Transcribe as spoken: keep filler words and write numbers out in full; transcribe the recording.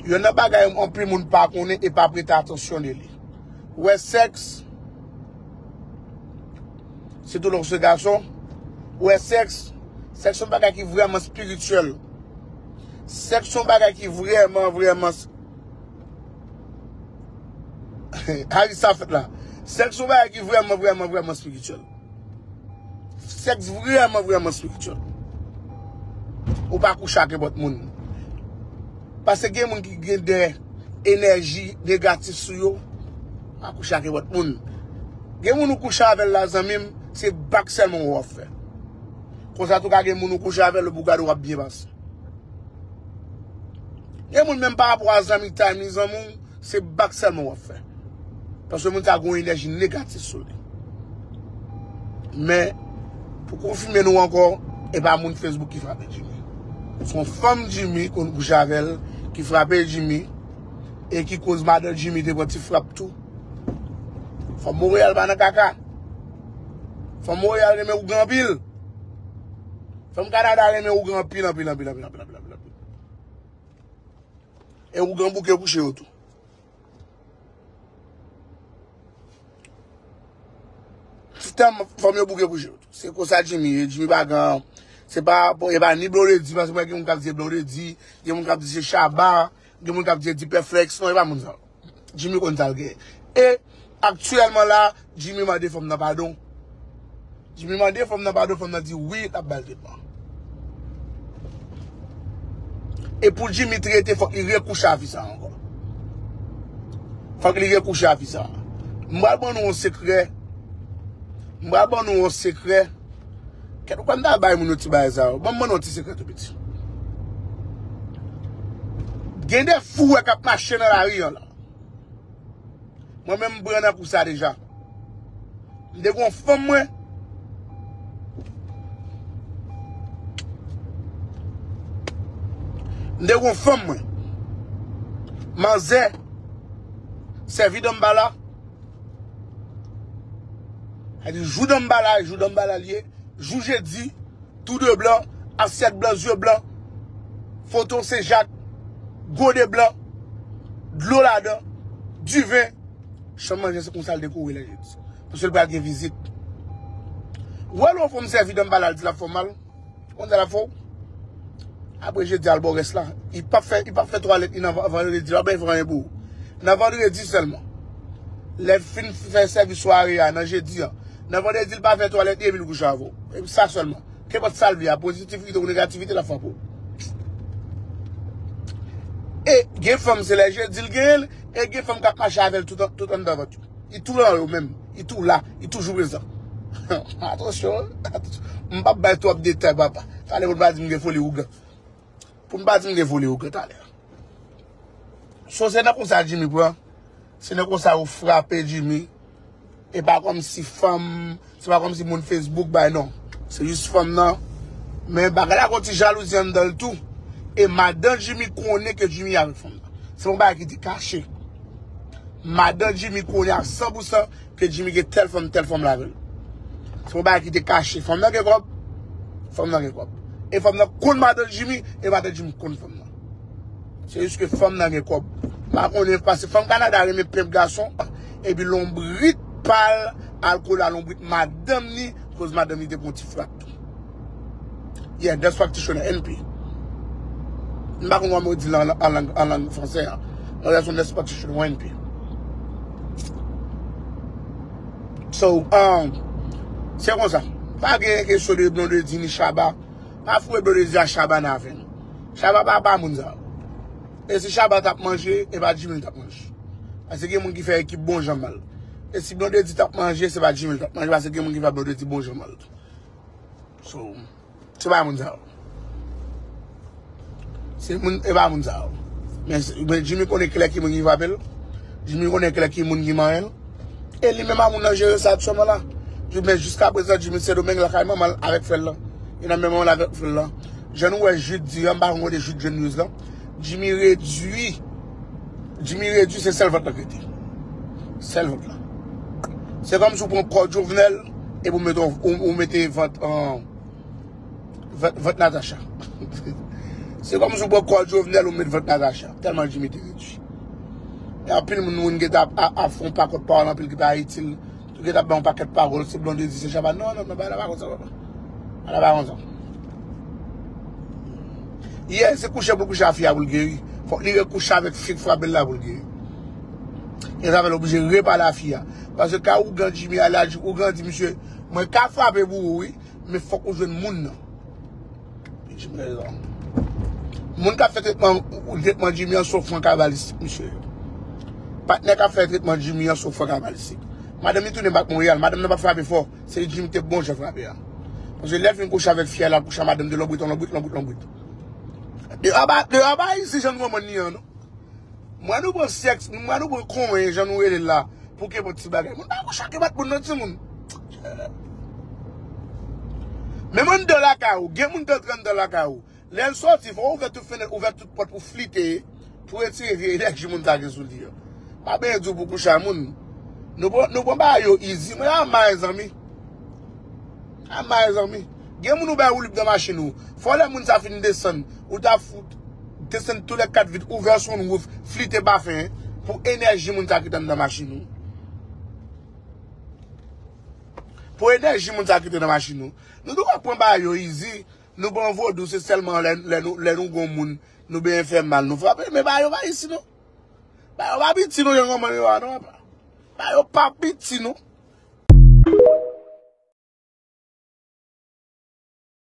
Youn nan bagay anpil moun pa konnen e pa prete atansyon de li. Ou wè sèks, sitou lè w se gason, ou wè sèks, sèks se yon bagay ki vrèman espirityèl. Sèks se yon bagay ki vrèman, vrèman, Haïti sa fèt la. Sèks se yon bagay ki vrèman, vrèman, vrèman espirityèl. Sèks vrèman, vrèman espirityèl. Ou pa kouche ak nenpòt moun. Paske gen moun ki gen de enèji negatif sou yo. Pa kouche ak nenpòt moun. Gen moun ou kouche avè l la, zanmi m, se bak sèlman w ap fè. Konsa tou ka gen moun ou kouche avè l, ou gade w ap byen pase. Gen moun menm pa rapò a zanmitay ni zanmi w, se bak sèlman w ap fè. Paske moun sa gen yon enèji negatif sou li. Men, pou konfime nou ankò, e pa moun Facebook ki frape Jimmy. Se yon fanm Jimmy konn kouche avè l, ki frape Jimmy, e ki koz madan Jimmy te pran ti frap tou. Fanm Monreyal pa nan kaka. Fanm Monreyal renmen ougan anpil. Fanm Kanada renmen ougan anpil, anpil, anpil, anpil, anpil, anpil, anpil, anpil. E ougan bouke kouche yo tou. Ti tan fanm yo bouke kouche yo tou. Se konsa Jimmy ye. Jimmy pa gen, se pa, e pa ni Blondedy, paske mwen gen moun k ap di se Blondedy, gen moun k ap di se Shabba, gen moun k ap di se Dipèflex. Non, e pa moun sa yo. Jimmy konn sa l gen. E aktyèlman la, Jimmy mande fanm nan padon. Jimmy mande fanm nan padon, fanm nan di wi, l ap ba l tretman. E pou Jimmy trete, fòk li rekouche a fi sa ankò. Fòk li rekouche a fi sa. M pral ban nou yon sekrè. M pral ban nou yon sekrè. Kèt ou konn ta bay moun yo ti bagay sa yo. Ban m ban nou yon ti sekrè tou piti. Gen de fou wè k ap mache nan lari an la. Mwen menm m pran nan kou sa deja. M te gon fanm mwen. M te gon fanm mwen. Manzè sèvi danmbala. Sa di jou danmbala, jou danmbala l ye. Jou jedi, tou de blan, asyèt blan, zye blan, foto Sen Jak, gode blan, dlo ladan, diven, chanm manje se konsa l dekore lè jedi. Paske l pral gen vizit. Ou wè lè yon fanm sèvi danmbala l di l ap fè w mal? Konn sa l ap fè w? Apre jedi al bò rès la. Li p ap fè, li p ap fè twalèt li nan van-, vandredi, l ap bay fè anyen pou ou. Nan vandredi sèlman. Lè l fin fè sèvis sware a, nan jedi a. Nan vandredi, l pa fè twalèt li epi l kouche avè w. Epi sa sèlman. Kenpòt sa l vle a, pozitivite ou negativite, l ap fè pou ou. E gen fanm, se lè jedi l genyen l, e gen fanm k ap mache avè l tout an-, tout anndan vant yo. Li tou la yo menm. Li tou la. Li toujou prezan. Atansyon, atansyon. M p ap bay twòp detay, papa. Talè pou n pa di m gen foli ougan. Pou n pa di m gen foli ougan talè. So, se nan konsa Jimmy pran. Se nan konsa yo frape Jimmy. E pa kòmsi fanm, se pa kòmsi moun Facebook bay non. Se jis fanm nan. Men bagay la gon ti jalouzi anndan l tou. E madan Jimmy konnen ke Jimmy avèk fanm nan. Se yon bagay ki te kache. Madan Jimmy konnen a san pou san ke Jimmy gen tèl fanm, tèl fanm la avè l. Se yon bagay ki te kache. Fanm nan gen kòb. Fanm nan gen kòb. E fanm nan konn madan Jimmy, e madan Jimmy konn fanm nan. Se jis ke fanm nan gen kòb. M pa konnen, paske fanm Kanada renmen penp gason, epi lonbrit pa l al kole a lonbrit madanm ni, koz madanm ni te pran ti frap tou. Yeah, nurse practitioner, N P. M pa konn kòman yo di l an, an lang, an lang fransè a. Mwen se yon nurse practitioner, yon N P. So, um, se konsa. Pa gen kesyon de Blondedy ni Shabba. Pa foure Blondedy a Shabba nan afè nou. Shabba pa, pa moun sa yo. E si Shabba t ap manje, e pa Jimmy t ap manje. Paske gen moun ki fè ekip bon jan mal. E si Blondedy t ap manje, se pa Jimmy t ap manje, paske gen moun ki fè Blondedy bon jan mal. So, se pa moun sa yo. Se moun, e pa moun sa yo. Men, men Jimmy konnen klè ki moun ki frape l. Jimmy konnen klè ki moun ki manyen l. E li menm a moun nan jere sa aktyèlman la. Men jiskaprezan, Jimmy Sendomeng lakay manman l avèk frè l lan. Li nan menm manman l avèk frè l lan. Jan nou wè Jude di an, m pa konn kote Jude jwenn news lan. Jimmy redui. Jimmy redui, se sèl vant lan k rete. Sèl vant lan. Se kòmsi w pran kò Jovenel epi w mete, w, w mete vant, an, vant, vant Natacha. Se kòmsi w pran kò Jovenel ou met vant Natacha. Tèlman Jimmy te redui. E anpil moun, moun gentan ap, ap, ap fè yon pakèt pawòl anpil ki pa itil. Tou gentan ap bay yon pakèt pawòl, se Blondedy, se Shabba. Non, non, non, bagay la pa konsa, papa. Bagay la pa konsa. Yè, se kouche pou l kouche a fi a pou l geri. Fòk li rekouche avèk fi k frape l la pou l geri. E sa fè l oblije repale a fi a. Paske ka ougan Jimmy a la, ougan di, "Misye, mwen ka frape pou ou, wi, men fòk ou jwenn moun nan." Li di m rezon. Moun k ap fè tretman, tretman Jimmy an se yon fran kabalistik, misye. Patnè k ap fè tretman Jimmy an se yon fran kabalistik. Madanm li tounen bak Monreyal. Madanm nan pa t frape fò. Se Jimmy ki te bon jan frape a. Paske lè l fin kouche avèk fi a, l al kouche a madanm de lonbrit an lonbrit, lonbrit, lonbrit. Deyo a pa, deyo a pa isit jan nou konprann li an, non. Mwen nou pran sèks, mwen nou pran konyen, jan nou rele l la, pou kenpòt ti bagay. Moun pa kouche ak kenpòt moun non, timoun. Menm anndan lakay ou, gen moun k antre anndan lakay ou. Lè l sòti, fò w ouvè tout fenèt, ouvè tout pòt pou flite, pou retire vye enèji moun sa gen sou li an. Pa benyen di w pou kouche a moun. Nou pran, nou pran bagay yo easy. Mwen a may, zanmi. A may, zanmi. Gen moun ou bay woulib nan machin ou. Fò lè moun sa fin desann, ou ta fout desann tou lè kat vit, ouvè sunroof, flite pafen, pou enèji moun sa ki t anndan machin ou. Pou enèji moun sa ki te nan machin ou. Nou dwe pran bagay yo easy. Nou pran vodou, se sèlman lè, lè nou, lè nou gon moun, nou benyen fè mal, nou frape. Men bagay yo pa isit, non. Bagay yo pa piti, non, jan konprann yo a, non, papa. Bagay yo pa piti, non.